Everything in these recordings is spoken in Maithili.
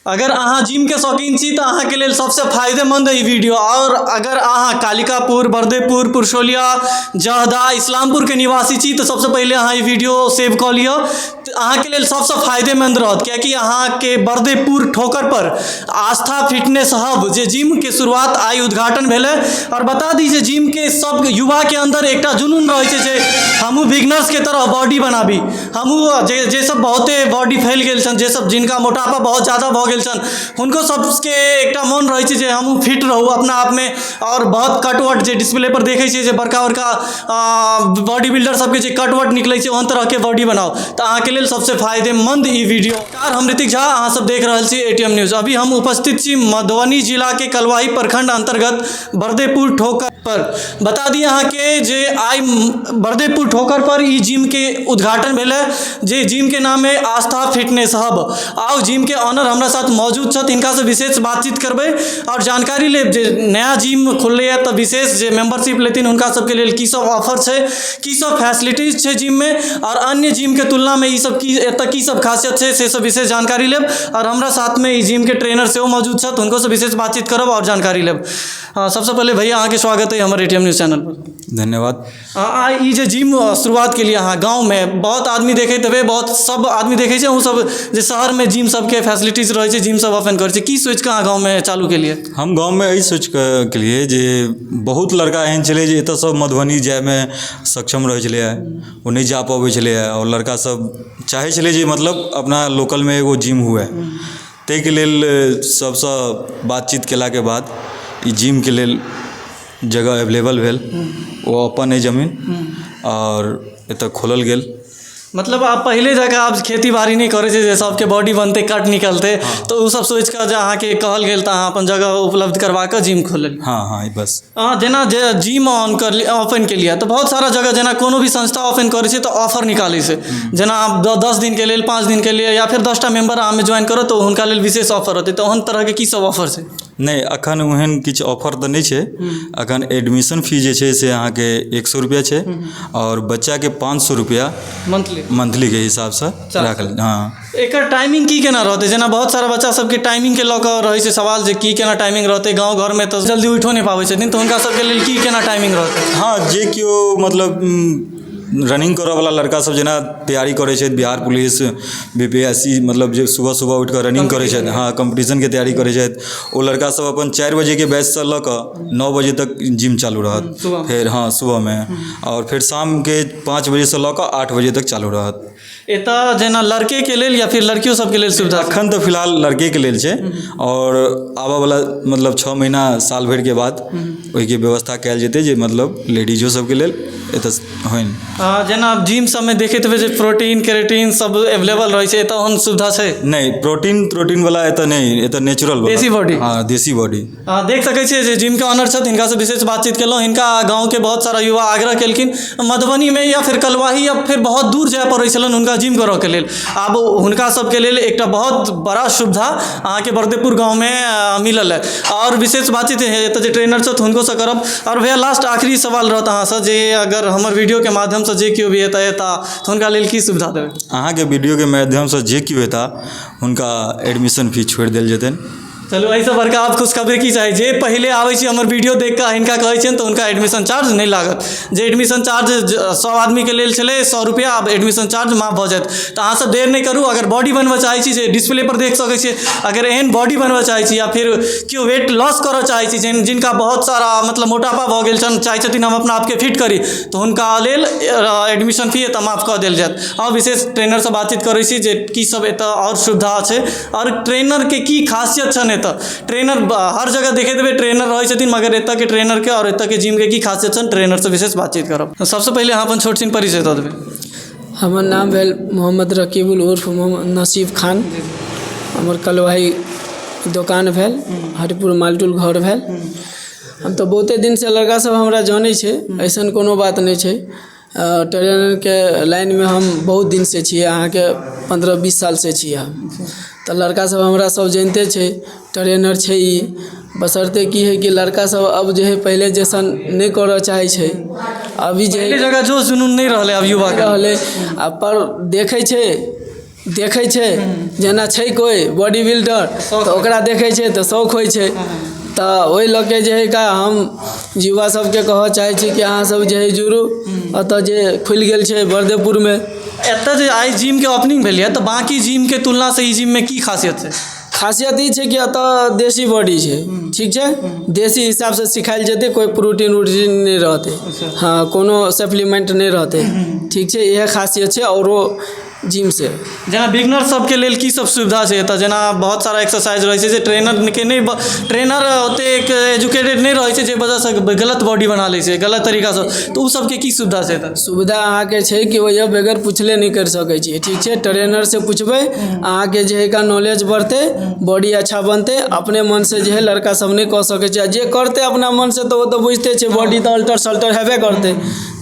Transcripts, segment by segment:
अगर अहाँ जिमके शौकीन छी तऽ अहाँके लेल सबसँ फायदेमन्द ई वीडियो आओर अगर अहाँ कालिकापुर बरदेपुर पुरसौलिया जहदा इस्लामपुरके निवासी छी तऽ सबसँ पहिले अहाँ ई वीडियो सेव कऽ लिअ तऽ अहाँके लेल सबसँ फायदेमन्द रहत कियाकि अहाँके बरदेपुर ठोकरपर आस्था फिटनेस हब जे जिमके शुरुआत आइ उद्घाटन भेलै आओर बता दी जे जिमके सब युवाके अन्दर एकटा जुनून रहै छै जे हमहूँ बिगनर्सके तरह बॉडी बनाबी हमहूँ जे जे सब बहुते बॉडी फैल गेल छनि जे सब जिनका मोटापा बहुत जादा भऽ गेल छनि हुनको सबके एकटा मोन रहै छै जे हमहूँ फिट रहू अपना आपमे आओर बहुत कट वट जे डिस्प्लेपर देखै छियै जे बड़का बड़का बॉडी बिल्डर सबके जे कट वट निकलै छै ओहन तरहके बॉडी बनाउ तऽ अहाँके लेल सबसँ फायदेमन्द ई वीडियो। नमस्कार, हम ऋतिक झा, अहाँ सब देख रहल छी एटीएम न्यूज। अभी हम उपस्थित छी मधुबनी जिलाके कलुआही प्रखंड अंतर्गत बरदेपुर ठोकर पर। बता दी अहाँके जे आइ बरदेपुर ठोकर पर ई जिमके उद्घाटन भेलै, जे जिमके नाम है आस्था फिटनेस हब। आउ जिमके ऑनर हमरा साथ मौजूद छथि, हिनकासँ विशेष बातचीत करबै आओर जानकारी लेब जे नया जिम खुललैए तऽ विशेष जे मेम्बरशिप लेथिन हुनका सबके लेल की सब ऑफर छै, की सब फैसिलिटीज छै जिममे आओर अन्य जिमके तुलनामे ई सब की एतऽ की सब खासियत छै, से सब विशेष जानकारी लेब। आओर हमरा साथमे ई जिमके ट्रेनर सेहो मौजूद छथि, हुनको विशेष बातचीत करब आओर जानकारी लेब। सबसँ पहिले भैया अहाँके स्वागत अइ हमर एटीएम न्यूज चैनल पर। धन्यवाद। ई जे जिम शुरुआत केलियै अहाँ गाँवमे, बहुत आदमी देखैत हेबै, बहुत सब आदमी देखै छै अहूँ सब जे शहरमे जिम सबके फैसिलिटीज रहै छै, जिम सब ओपन करै छै, की सोचिकऽ अहाँ गाँवमे चालू केलियै? हम गाँवमे एहि सोचिकऽ केलियै जे बहुत लड़का एहन छलै जे एतऽसँ मधुबनी जाइमे सक्षम रहै छलैए, ओ नहि जा पबै छलैए, आओर लड़का सब चाहै छलै जे मतलब अपना लोकलमे एगो जिम हुए, ताहिके लेल सबसँ बातचीत केलाके बाद ई जिमके लेल जगह एवलेबल भेल, ओ अपन अइ जमीन आओर एतऽ खोलल गेल। मतलब आब पहिले जकाँ आब खेती बाड़ी नहि करै छै जे सबके बॉडी बनतै, कट निकलतै, तऽ ओ सब सोचिकऽ जे अहाँके कहल गेल तऽ अहाँ अपन जगह उपलब्ध करवा कऽ जिम खोललियै। हँ हँ बस। अहाँ जेना जे जिम ऑन करलियै, ओपन केलियै, तऽ बहुत सारा जगह जेना कोनो भी संस्था ओपन करै छै तऽ ऑफर निकालै छै, जेना 10 दिनके लेल, 5 दिनके लिए, या फेर 10टा मेम्बर अहाँमे ज्वाइन करत तऽ हुनका लेल विशेष ऑफर रहतै, तऽ ओहन तरहके की सब ऑफर छै? नहि, एखन ओहन किछु ऑफर तऽ नहि छै। एखन एडमिशन फी जे छै से अहाँके 100 रुपैआ छै आओर बच्चाके 500 रुपैआ मंथली, मंथलीके हिसाबसँ राखल। हँ। एकर टाइमिंग की केना रहतै? जेना बहुत सारा बच्चा सबके टाइमिंगके लऽ कऽ रहै छै सवाल जे की केना टाइमिंग रहतै, गाँव घरमे तऽ जल्दी उठिओ नहि पाबै छथिन, तऽ हुनका सबके लेल की केना टाइमिंग रहतै? हँ, जे केओ मतलब रनिंग करऽवला लड़का सब जेना तैयारी करै छथि बिहार पुलिस, बीपीएससी, मतलब जे सुबह सुबह उठिकऽ रनिंग करै छथि, हँ, कम्पटिशनके तैयारी करै छथि, ओ लड़का सब अपन 4 बजेके बैचसँ लऽ कऽ 9 बजे तक जिम चालू रहत फेर, हँ, सुबहमे, आओर फेर शामके 5 बजेसँ लऽ कऽ 8 बजे तक चालू रहत। एतऽ जेना लड़केके लेल या फिर लड़कियो सबके लेल सुविधा? एखन तऽ फिलहाल लड़केके लेल छै, आओर आबऽवला मतलब 6 महीना साल भरिके बाद ओहिके व्यवस्था कयल जेतै जे मतलब लेडीजो सबके लेल एतऽ होइन। जेना जिम सबमे देखैत हेबै जे प्रोटीन क्रेटीन सब एवलेबल रहै छै, एतऽ ओहन सुविधा छै? नहि, प्रोटीन त्रोटीनवला एतऽ नहि, एतऽ नेचुरल। देसी बॉडी। हँ, देसी बॉडी। अहाँ देख सकै छियै जे जिमके ऑनर छथि, हिनकासँ विशेष बातचीत केलहुँ। हिनका गाँवके बहुत सारा युवा आग्रह केलखिन, मधुबनीमे या फेर कलुआही या फेर बहुत दूर जाय पड़ै छलनि हुनका जिम करऽके लेल। आब हुनका सबके लेल एकटा बहुत बड़ा सुविधा अहाँके बरदेपुर गाँवमे मिलल हँ। आओर विशेष बातचीत एतऽ जे ट्रेनर छथि हुनकोसँ करब। आओर भैया, लास्ट आखिरी सवाल रहत अहाँसँ जे अगर हमर वीडियोके माध्यमसँ जे केओ भी एतऽ एता तऽ हुनका लेल की सुविधा देबै? अहाँके वीडियोके माध्यमसँ जे केओ एता, हुनका एडमिशन फी छोड़ि देल जेतनि। चलू, एहिसँ बड़का आब खुशखबरी की चाही? जे पहिले आबै छी हमर वीडियो देख कऽ, हिनका कहै छियनि, तऽ हुनका एडमिशन चार्ज नहि लागत। जे एडमिशन चार्ज सभ आदमीके लेल छलै 100 रुपैआ, आब एडमिशन चार्ज माफ भऽ जायत। तऽ अहाँसभ देर नहि करू। अगर बॉडी बनबऽ चाहै छी, जे डिस्प्ले पर देख सकै छियै, अगर एहन बॉडी बनबऽ चाहै छी या फिर केओ वेट लॉस करऽ चाहै छी, जिनका बहुत सारा मतलब मोटापा भऽ गेल छनि, चाहै छथिन हम अपना आपके फिट करी, तऽ हुनका लेल एडमिशन फी एतऽ माफ कऽ देल जायत। आओर विशेष ट्रेनरसँ बातचीत करै छी जे की सब एतऽ आओर सुविधा छै आओर ट्रेनरके की खासियत छनि एतऽ। ट्रेनर हर जगह देखैत हेबै ट्रेनर रहै छथिन, मगर एतऽके ट्रेनरके आओर एतऽके जिमके की खासियत छनि, ट्रेनरसँ विशेष बातचीत करब। सबसँ पहिले अहाँ अपन छोट छिन परिचय दऽ देबै। हमर नाम भेल मोहम्मद रकीबुल उर्फ मोहम्मद नसीब खान। हमर कलवाही दोकान भेल, हरिपुर मालटोल घर भेल। हम तऽ बहुते दिनसँ लड़का सब हमरा जानै छै, अइसन कोनो बात नहि छै। ट्रेनरके लाइनमे हम बहुत दिनसँ छियै, अहाँके 15-20 सालसँ छियै हम। तऽ लड़का सब हमरा सब जानिते छै, ट्रेनर छै ई। बशर्ते की हइ कि लड़का सब अब जे हइ पहिले जैसन नहि करऽ चाहै छै अभी जे पहिले जकाँ जोश जुनून नहि रहलै आब युवाके। रहलै आ पर देखै छै। देखै छै, जेना छै कोइ बॉडी बिल्डर तऽ ओकरा देखै छै तऽ शौक होइ छै। तऽ ओहि लऽ के जे हइ का हम युवा सबके कहऽ चाहै छी कि अहाँ सब जे हइ जुड़ू एतऽ जे खुलि गेल छै बरदेपुरमे। एतऽ जे आइ जिमके ओपनिंग भेल यऽ, तऽ बाँकी जिमके तुलनासँ ई जिममे की खासियत छै? खासियत ई छै कि एतऽ देशी बॉडी छै, ठीक छै, देशी हिसाबसँ सिखायल जेतै। कोइ प्रोटीन उटीन नहि रहतै, हँ, कोनो सप्लीमेन्ट नहि रहतै, ठीक छै। इएह खासियत छै आओरो जिमसँ। जेना बिगनर सबके लेल की सब सुविधा छै एतऽ? जेना बहुत सारा एक्सरसाइज रहै छै जे ट्रेनरके नहि, ट्रेनर ओतेक एजुकेटेड नहि रहै छै, जे वजहसँ गलत बॉडी बना लै छै गलत तरीकासँ, तऽ ओ सबके की सुविधा छै एतऽ? सुविधा अहाँके छै कि ओहिया बगैर पुछले नहि करि सकै छियै, ठीक छै। ट्रेनरसँ पुछबै, अहाँके जे हइ नॉलेज बढ़तै, बॉडी अच्छा बनतै। अपने मनसँ जे हइ लड़का सब नहि कऽ सकै छै आ जे करतै अपना मनसँ तऽ ओ तऽ बुझिते छै, बॉडी तऽ अल्टर सल्टर हेबे करतै,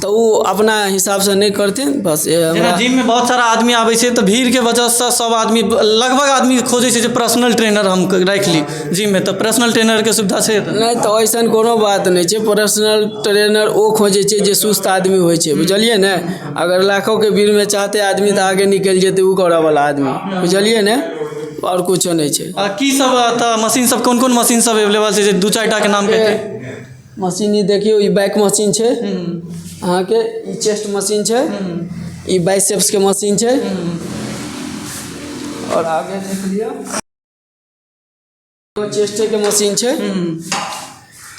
तऽ ओ अपना हिसाबसँ नहि करथिन, बस जेना हमरा जिममे बहुत सारा आदमी आबै छै, तऽ भीड़के वजहसँ सब आदमी, लगभग आदमी खोजै छै जे पर्सनल ट्रेनर हम राखि ली जिममे। तऽ पर्सनल ट्रेनरके सुविधा छै एतऽ? नहि, तऽ अइसन कोनो बात नहि छै। पर्सनल ट्रेनर ओ खोजै छै जे सुस्त आदमी होइ छै, बुझलियै ने? अगर लाखोके भीड़मे चाहतै आदमी तऽ आगे निकलि जेतै ओ करऽवला आदमी, बुझलियै ने? आओर कुछो नहि छै। आ की सब एतऽ मशीन सब, कोन कोन मशीन सब अवेलेबल छै, जे दू चारिटाके नाम कहितियै? मशीन ई देखियौ, ई बैक मशीन छै अहाँके, ई चेस्ट मशीन छै, ई बाइसेप्सके मशीन छै आओर आगे देख लिअ, चेस्टेके मशीन छै।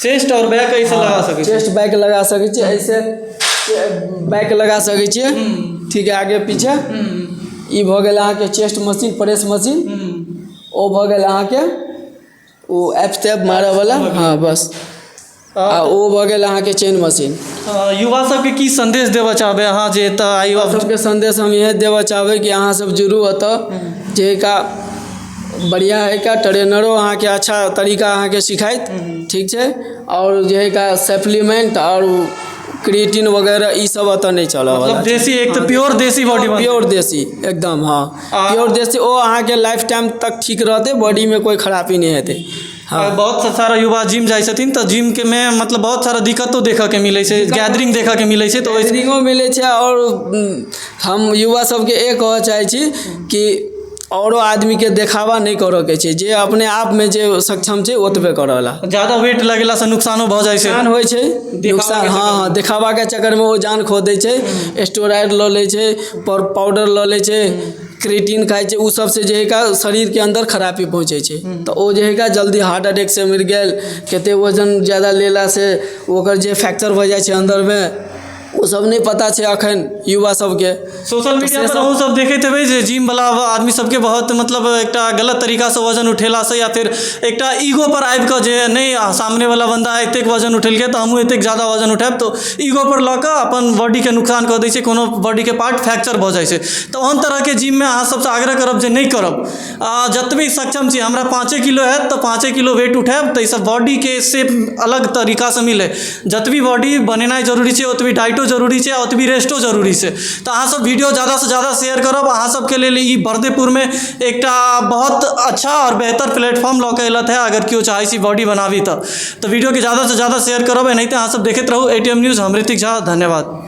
चेस्ट आओर बैक एहिसँ लगा सकै छी? चेस्ट बैक लगा सकै छियै, एहिसँ बैक लगा सकै छियै, ठीक है, आगे पीछे। ई भऽ गेल अहाँके चेस्ट मशीन, प्रेस मशीन। ओ भऽ गेल अहाँके ओ एप तैप मारऽवला, हँ, बस। आ ओ भऽ गेल अहाँके चेन मशीन। युवा सबके की संदेश देबऽ चाहबै अहाँ जे एतऽ आइ सबके संदेश हम इएह देबऽ चाहबै कि अहाँ सब जुड़ू एतऽ, जे का बढ़िआँ हइ का ट्रेनरो अहाँके अच्छा तरीका अहाँके सिखाइत, ठीक छै। आओर जे हइ का सप्लीमेन्ट आओर क्रिएटिन वगैरह ई सब एतऽ नहि चलऽवला। मतलब देशी, एक तऽ प्योर देशी बॉडी। प्योर देशी एकदम, हँ, प्योर देशी। ओ अहाँके लाइफ टाइम तक ठीक रहतै, बॉडीमे कोइ खराबी नहि हेतै, हँ। बहुत सारा युवा जिम जाइ छथिन, तऽ जिमके मे मतलब बहुत सारा दिक्कतो देखऽके मिलै छै, गैदरिंग देखऽके मिलै छै, तऽ ओहि गैदरिंगो मिलै छै। आओर हम युवा सबके ए कहऽ चाहै छी कि औरो आदमीके देखावा नहि करऽके छै। जे अपने आपमे जे सक्षम छै, ओतबे करऽ ला। ज्यादा वेट लगेलासँ नुकसानो भऽ जाइ छै। नुकसान होइ छै, नुकसान, हँ। देखावाके चक्करमे ओ जान खो दै छै, स्टेरॉइड लऽ लै छै, पाउडर लऽ लै छै, क्रिएटिन खाइ छै। ओ सबसँ जे हइ का शरीरके अन्दर खराबी पहुँचै छै, तऽ ओ जे हइ का जल्दी हार्ट अटैकसँ मरि गेल। कतेक वजन ज्यादा लेलासँ ओकर जे फ्रैक्चर भऽ जाइ छै अन्दरमे, ओ सब नहि पता छै अखन युवा सबके। सोशल मीडिया पर अहूँ सब देखैत हेबै जे जिम वाला आदमी सबके बहुत मतलब एकटा गलत तरीकासँ वजन उठेलासँ या फेर एकटा ईगो पर आबि कऽ जे नहि, सामने वाला बन्दा एतेक वजन उठेलकै तऽ हमहूँ एतेक ज्यादा वजन उठायब, तऽ ईगो पर लऽ कऽ अपन बॉडीके नुकसान कऽ दै छै, कोनो बॉडीके पार्ट फ्रैक्चर भऽ जाइ छै। तऽ ओहन तरहके जिममे अहाँ सबसँ आग्रह करब जे नहि करब। जतबे सक्षम छी, हमरा 5 किलो हैत तऽ 5 किलो वेट उठायब, ताहिसँ बॉडीके शेप अलग तरीकासँ मिलै। जतबी बॉडी बनेनाइ जरूरी छै, ओतबी डाइटो जरूरी छै आ ओतबी रेस्टो जरूरी छै। तऽ अहाँसभ वीडियो ज्यादासँ ज्यादा शेयर करब। अहाँ सबके लेल ई बरदेपुरमे एकटा बहुत अच्छा आओर बेहतर प्लेटफॉर्म लऽ कऽ एलथि हँ। अगर केओ चाहै छी बॉडी बनाबी, तऽ वीडियोके ज्यादासँ ज्यादा शेयर करब। एनाहिते अहाँसभ देखैत रहू एटीएम न्यूज़। हम ऋतिक झा, धन्यवाद।